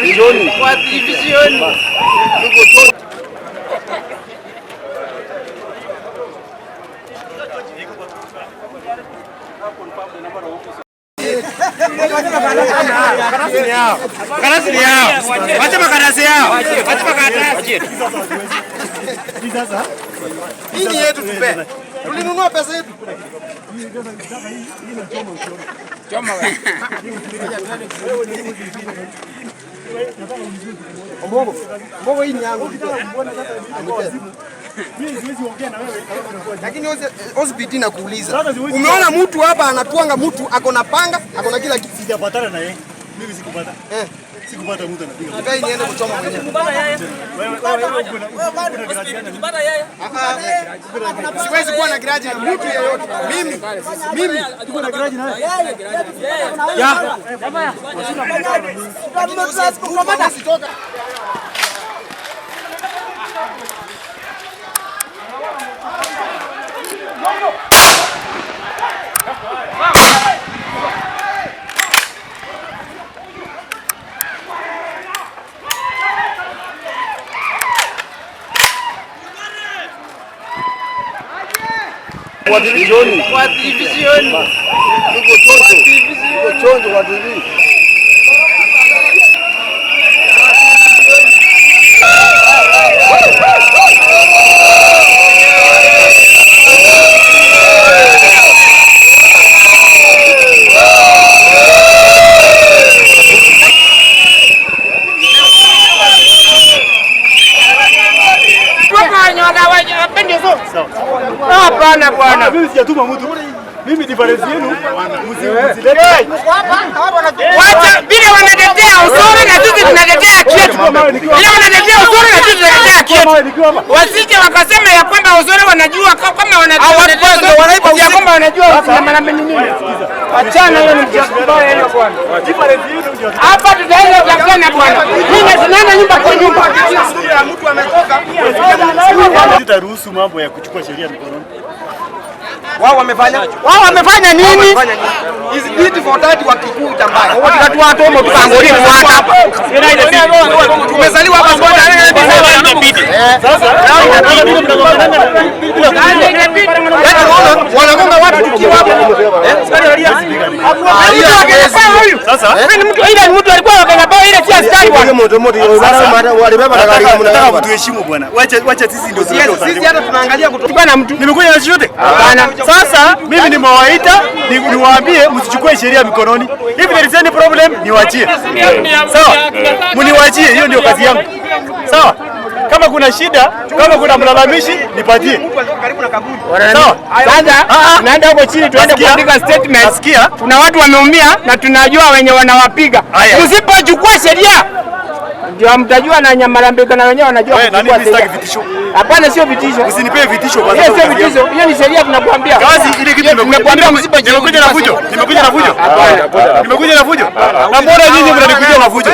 Jioni. Kwa division. Makarasi ni yao. Wacha makarasi yao. Wacha makarasi. Hii ni yetu tupe. Tulinunua pesa yetu. Choma wewe. Mbongo. Mbongo hii ni yangu. Mimi siwezi ongea na wewe. Lakini OCPD nakuuliza. Umeona mtu hapa anatwanga mtu ako na panga, ako na kila kitu. Sijapatana na yeye. Mimi sikupata. Eh. Sikupata mtu anapiga. Nikai niende kuchoma mwenyewe. Wewe wewe uko na grudge gani? Ah, siwezi kuwa na grudge na mtu yeyote. Mimi Uko na grudge na wewe? Ya. sitoka. Kwa division. Niko chonjo. Niko chonjo kwa TV. Hapana bwana. Mimi sijatuma mtu. Mimi difference yenu msilete. Wacha vile wanatetea Osoro na sisi tunatetea haki yetu. Vile wanatetea Osoro na sisi tunatetea haki yetu. Wasije wakasema ya kwamba Osoro wanajua kama wanatetea Osoro ya kwamba wanajua Nyamarambe ni nini. Achana hiyo ni mchezo mbaya hiyo bwana. Difference yenu ndio Hapa tutaenda kutafutana bwana. Mimi nasimama nyumba kwa nyumba. Mtu ametoka. sitaruhusu mambo ya kuchukua sheria mikononi. Wao wamefanya. Wao wamefanya nini? Is it for that wa Kikuyu tambaya. Watu Tumezaliwa hapa sote. Sasa mimi mnagombana bila Yaani unaona wanagonga watu tukiwa hapo. Sasa Ile mtu alikuwa Wakenya Power, ile si askari bwana. nataka mtuheshimu bwana. Wacha wacha sisi ndio tunajua. Sisi hata tunaangalia kutoka Tulikuwa na mtu. Nimekuja na chochote? Hapana. Sasa mimi nimewaita niwaambie msichukue sheria mikononi. If there is any problem niwaachie. Sawa? Mniwaachie, hiyo ndio kazi yangu. Sawa? Kama kuna shida, kama kuna mlalamishi nipatie. karibu na kaburi. Sawa? Sasa Ah, ah. tunaenda huko chini tuende Nasikia. kuandika statement. Nasikia. Kuna watu wameumia na tunajua wenye wanawapiga. Haya. Msipochukua sheria ndio mtajua na Nyamarambe na wenyewe wanajua Wewe, nani kuchukua mimi sitaki sheria. vitisho. Hapana, sio vitisho. Usinipee vitisho kwa Hiyo sababu sio kazi yangu. vitisho, hiyo ni sheria tunakuambia. Kazi ile kitu nimekuja Tunakuambia msipochukua nimekuja na fujo. Nimekuja na fujo. Hapana. Nimekuja na fujo. Na mbona nyinyi mnanikujia mafujo?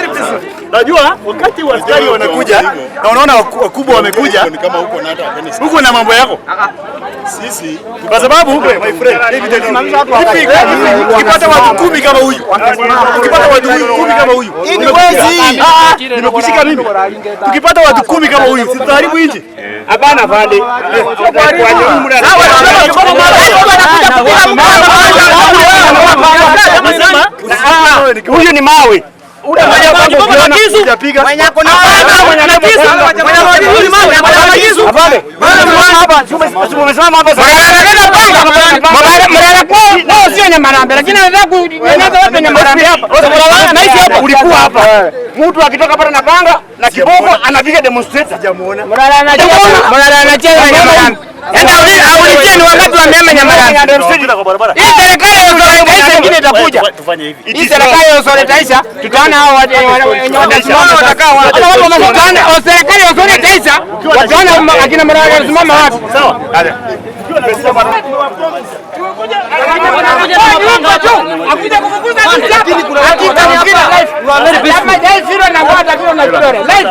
Najua wakati wa askari wanakuja na unaona wakubwa wamekuja Ni kama huko na hata Afghanistan. huko na mambo yako. Sisi Kwa sababu my friend, let me tell you. Ukipata watu 10 kama huyu, ukipata watu 10 kama huyu, Ah, ah, nimekushika mimi. Tukipata watu 10 kama huyu, si tutaharibu nchi. Hapana fande. Huyu ni mawe. Ule mwenye ukiona Hujapiga. mwenye ako na panga, mwenye ana kisu, mwenye ana kisu ni mawe, mwenye ana kisu. Umesimama hapa sasa. Panga. Mrara kwao wao sio Nyamarambe, lakini anataka kunyanyasa watu Nyamarambe hapa. Naishi hapa. Ulikuwa hapa. Mtu akitoka pale na panga na kiboko anapiga demonstrator. Sijamuona. Mrara anacheza, Mrara anacheza Nyamarambe. Enda aulizie ni wangapi wamehama Nyamarambe. Tunapita kwa barabara. Hii serikali ya Osoro itaisha, ingine itakuja. Tufanye hivi. Hii serikali ya Osoro itaisha, tutaona hao watu wenye watasimama watakaa wapi. Tutaona serikali ya Osoro itaisha, wataona akina Mrara wanasimama wapi. Sawa? Akuja kufukuza sisi hapa. Akitafuta life. Kama jai zero na kwa vile na kidole. Life.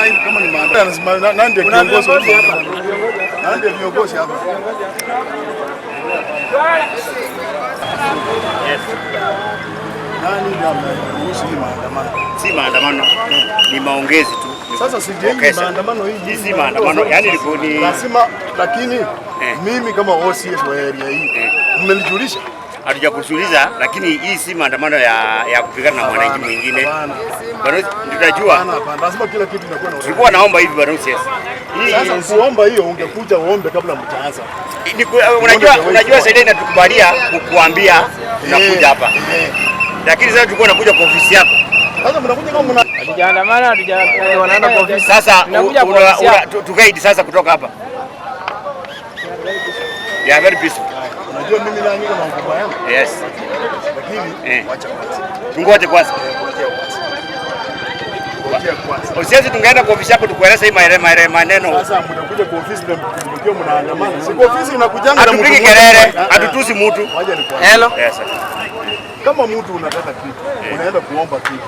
Hii kama ni maandamano. Nani ndiye kiongozi hapa? Nani ndiye viongozi hapa? Yes. Nani ndiye ameruhusu hii maandamano? Si maandamano, ni maongezi tu. Sasa sijui Okesa. maandamano hii. Hii si maandamano, yani ni lazima, lakini mimi kama OCS wa area hii mmenijulisha. Hatujakusuliza, lakini hii si maandamano ya kupigana na mwananchi mwingine. Hapana. Bado tutajua. Hapana, hapana. Lazima kila kitu inakuwa na Tulikuwa naomba hivi, bado CS. Hii Sasa kuomba hiyo ungekuja uombe kabla mtaanza. Unajua sasa inatukubalia kukuambia tunakuja hapa. Lakini sasa tulikuwa tunakuja kwa ofisi yako. Sasa mnakuja kama mna Hatujaandamana, wanaenda kwa ofisi. Sasa Tunakuja kwa ofisi yako. tuguide sasa kutoka hapa. Yeah, very peaceful. Unajua mimi na niko na mkubwa yangu. Yes. Lakini wacha kwanza. Tungoje kwanza. Ngojea kwanza. Ngojea kwanza. Usiwezi tungeenda kwa ofisi yako tukueleza hii maneno. Sasa mnakuja kwa ofisi na mkiwa mnaandamana. Si kwa ofisi inakujanga na mtu Hatupigi mmoja. kelele, Ah, ah. hatutusi mtu. Wacha nikwambie. Hello. Yes, sir. Kama mtu unataka kitu, unaenda kuomba kitu.